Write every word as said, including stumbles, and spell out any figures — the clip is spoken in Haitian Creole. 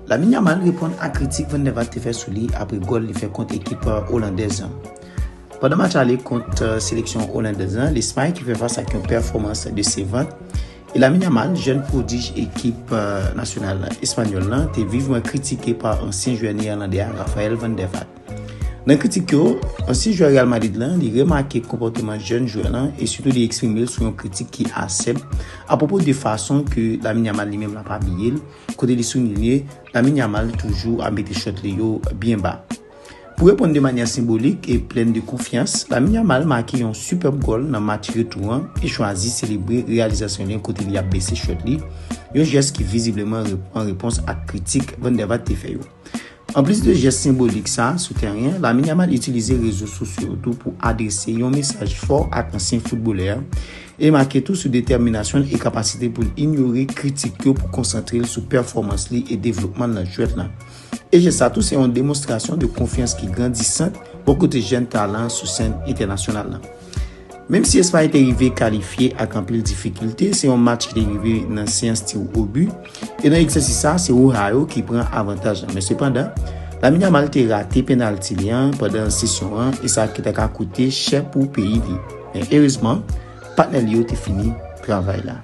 Lamine Yamal reponn a kritik Van der Vaart te fè sou li apre gòl li fè kont ekip olandèz lan. Pandan match ale kont seleksyon olandèz lan, Lespay ki fè fas ak yon pèfòmans desevant, e Lamine Yamal, jèn pwodij ekip nasyonal espanyòl lan, te vivman kritike pa ansyen jwè neyèlandè a, Rafael Van der Vaart. Nan kritik yo, ansyen jwè Real Madrid lan, li remake konpòteman jèn jwè lan e sitou li eksprime l sou yon kritik ki asèb apwopo de fason ke Lamine Yamal li menm l ap abiye l, kote li soulinye Lamine Yamal toujou ap mete chòt li yo byen ba. Pou reponn de manyè senbolik e plèn de konfyans, Lamine Yamal make yon sipèb gòl nan match retou an e chwazi selebre reyalizasyon li kote li ap bese chòt li, yon jès ki vizibleman an repons ak kritik Van der Vaart te fè yo. Anplis de jès senbolik sa a sou tèren an, Lamine Yamal itilize rezo sosyo yo tou pou adrese yon mesaj fò ak ansyen foutbolè a e make tou sou detèminasyon l e kapasite pou l inyore kritik yo pou konsantre l sou pèfòmans li e devlopman l nan jwèt lan. E jès sa tou se yon demonstrasyon de konfyans ki grandisant bò kote jèn talan sou sèn entènasyonal lan. Menm si Espay te rive kalifye ak anpil difikilte, se yon match ki te rive nan seyans tir au but, e nan egzèsis sa, se Ohio ki pran avantaj lan. Men sepandan, Lamine Yamal te rate penalti li an pandan sesyon an, e sa ki ta ka koute chè pou peyi li. Men erezman, patnè li yo te fini travay la.